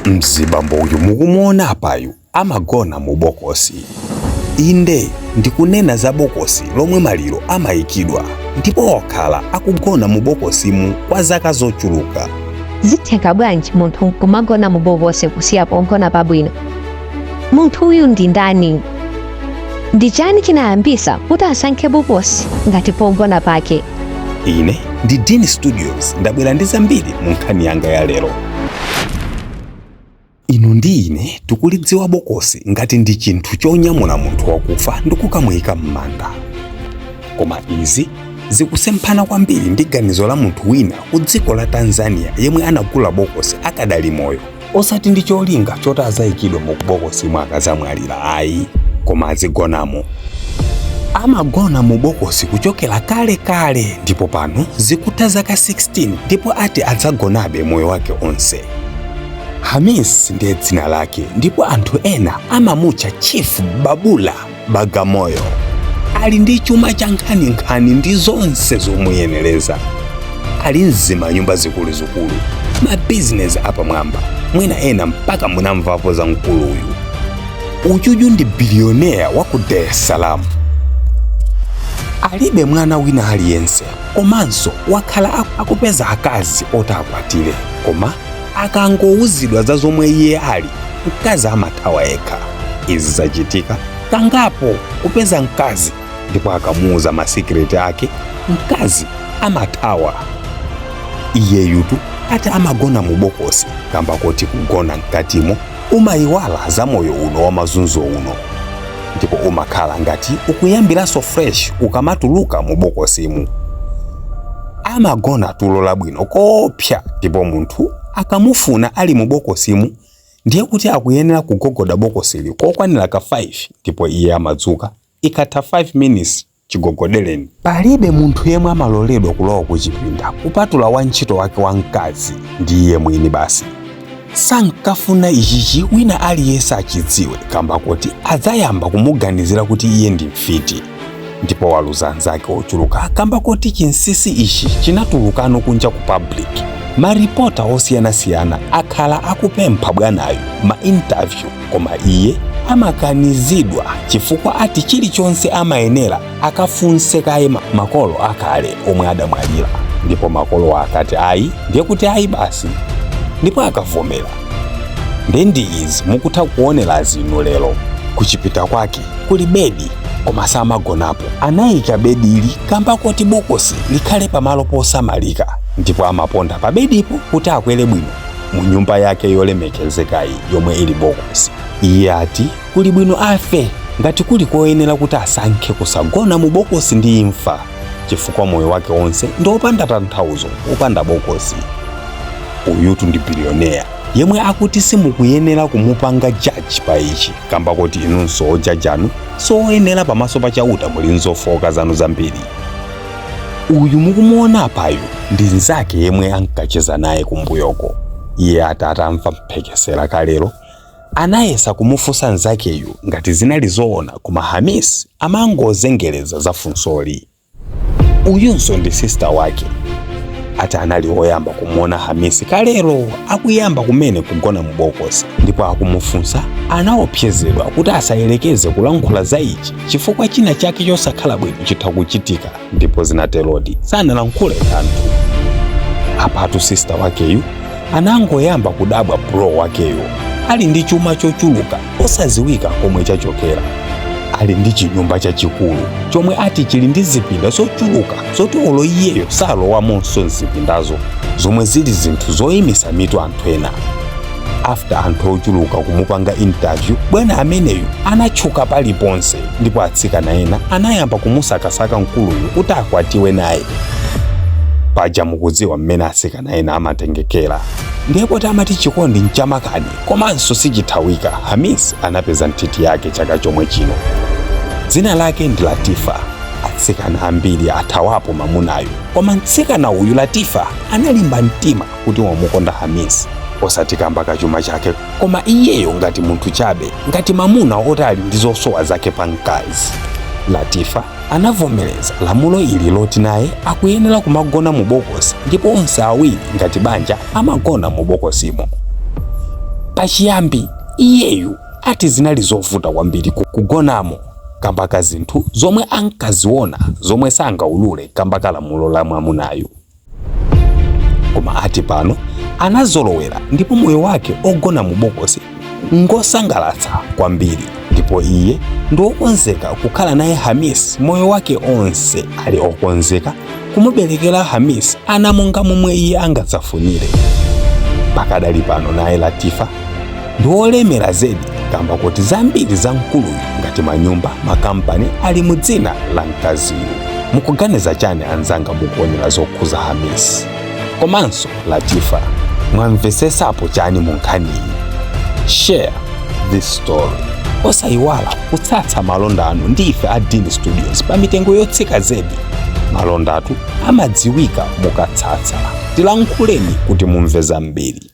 Mzibambo uyu mukumuona apayu amagona mu bokosi. Inde, ndikunena za bokosi lomwe maliro amayikidwa, ndipo wakhala akugona mu bokosimu kwa zaka zochuluka. Zitheka bwanji munthu nkumagona mu bokosi kusiya pogona pabwino? Munthu uyu ndi ndani? Ndi chani chinayambisa kuti asankhe bokosi ngati pogona pake? Ine ndi Dean Studios, ndabwera ndi zambiri mu nkhani yanga ya lero. Inu ndi ine tikulidziwa bokosi ngati ndi chinthu chonyamula munthu wakufa ndi kukamuyika m'manda. Koma izi zikusemphana kwambiri ndi ganizo la munthu wina ku dziko la Tanzania yemwe anagula bokosi akadali moyo, osati ndi cholinga choti azayikidwe mu bokosimo akazamwalira ayi, koma azigonamo. Amagona mu bokosi kuchokera kale kale, ndipo pano zikutha zaka 16, ndipo ati adzagonabe moyo wake onse. Hamis ndiye dzina lake, ndipo anthu ena amamutcha Chief Babula Bagamoyo. Ali ndi chuma cha nkhaninkhani ndi zonse zomuyenereza. Ali mzimanyumba zikuluzikulu, mabizinesi apamwamba, mwina ena mpaka munamvapo za mkuluyu. Uyuyu ndi bilioneya wa ku Dar es Salaam. Alibe mwana wina aliyense, komanso wakhala akupeza akazi oti akwatire, koma akangouzidwa za zomwe iye ali, mkazi amathawa yekha. Izi zachitika kangapo, kupeza mkazi ndipo akamuuza masikireti ake, mkazi amathawa. Iyeyutu ati amagona mu bokosi kamba koti kugona mkatimo umayiwala za moyo uno wa mazunzo uno, ndipo umakhala ngati ukuyambiranso fresh ukamatuluka mu bokosimu. Amagona tulo labwino koopsa, ndipo munthu akamufuna ali mu bokosimu ndiye kuti akuyenera kugogoda bokosili kokwanira ka 5, ndipo iye amadzuka ikatha 5 minutes chigogodereni. Palibe munthu yemwe amaloledwa kulowa kuchipinda kupatula wantchito wake wamkazi ndi iye mwini basi. Sankafuna ichichi wina aliyense achidziwe kamba kuti adzayamba kumuganizira kuti iye ndi mfiti, ndipo waluza anzake ochuluka kamba koti chinsinsi ichi chinatulukano kunja ku public. Maripota osiyanasiyana akhala akupempha bwanayu ma interview, koma iye amakanizidwa chifukwa ati chilichonse amayenera akafunse kaye makolo akale omwe adamwalira, ndipo makolo akati ayi ndiye kuti ayi basi, ndipo akavomera. Ndi izi mukutha kuonera zinu lero. Kuchipinda kwake kuli bedi, koma samagonapo. Anayika bedili kamba koti bokosi likhale pamalo posamalika, ndipo amaponda pa bedipo kuti akwere bwino mu nyumba yake yolemekezekayi yomwe ili bokosi. Iye ati kuli bwino afe ngati kuli koyenera kuti asankhe kusagona mu bokosi ndi imfa, chifukwa moyo wake onse ndi opanda tanthauzo opanda bokosi. Uyutu ndi bilioneya yemwe akuti simukuyenera kumupanga judge pa ichi, kamba koti inunso ojajanu soyenera pamaso pa Chauta, muli nzofoka zanu zambiri. Uyu mukumuona apayu ndi nzake yemwe ankacheza naye kumbuyoko. Iye ati atamva mphekesera kalero anayesa kumufunsa nzakeyu ngati zinali zoona, koma Hamis amangozengereza za funsoli. Uyunso ndi sister wake. Ati anali woyamba kumuona Hamisi kalero akuyamba kumene kugona mu bokosi, ndipo akumufunsa anaopsezedwa kuti asayelekeze kulankhula za ichi chifukwa china chake chosakhala bwino chitha kuchitika, ndipo zinaterodi, sanalankhule kanthu. Apatu sister wakeyu anangoyamba kudabwa bro wakeyo ali ndi chuma chochuluka osaziwika komwe chachokera, ali ndi chinyumba chachikulu chomwe ati chili ndi zipinda zochuluka zoti olo iyeyo salowamonso mzipindazo, zomwe zili zinthu zoyimisa mitu anthu ena. After anthu ochuluka kumupanga interview, bwana ameneyu anatchuka paliponse, ndipo atsikana ena anayamba kumusakasaka mkuluyu kuti akwatiwe naye. Paja mukudziwa mmene atsikana ena amatengekera, ndiye poti amati chikondi nchamakani komanso sichithawika. Hamis anapeza nthiti yake chaka chomwe chino. Dzina lake ndi Latifa. Atsikana ambiri athawapo mamunayo, koma mtsikana uyu Latifa analimba mtima kuti wamukonda Hamis, osati kamba kachuma chake, koma iyeyo ngati munthu chabe, ngati mamuna oti ali ndi zosowa zake pa mkazi. Latifa anavomereza lamulo ili loti naye akuyenera kumagona mu bokosi, ndipo onse awiri ngati banja amagona mu bokosimo. Pachiyambi iyeyu ati zinali zovuta kwambiri kugonamo kamba ka zinthu zomwe ankaziona zomwe sangaulule kamba ka lamulo la mwamunayu. Koma ati pano anazolowera ndipo moyo wake ogona mu bokosi ngosangalatsa kwambiri ndipo iye ndi wokonzeka kukhala naye Hamis moyo wake onse. Ali okonzeka kumuberekera Hamis ana monga momwe iye angadzafunire. Pakadali pano naye Latifa ndi wolemera zedi kamba kuti zambiri za mkuluyu ngati manyumba, makampani ali mu dzina la mkaziyu. Mukuganiza chani anzanga mukuonera zokhuza Hamis komanso Latifa? Mwamvesesapo chani mu nkhaniyi? Share this story. Osayiwala kutsatsa malonda anu ndi ife a Deen Studios pa mitengo yotsika zedi. Malondatu amadziwika mukatsatsa. Tilankhuleni kuti mumve zambiri.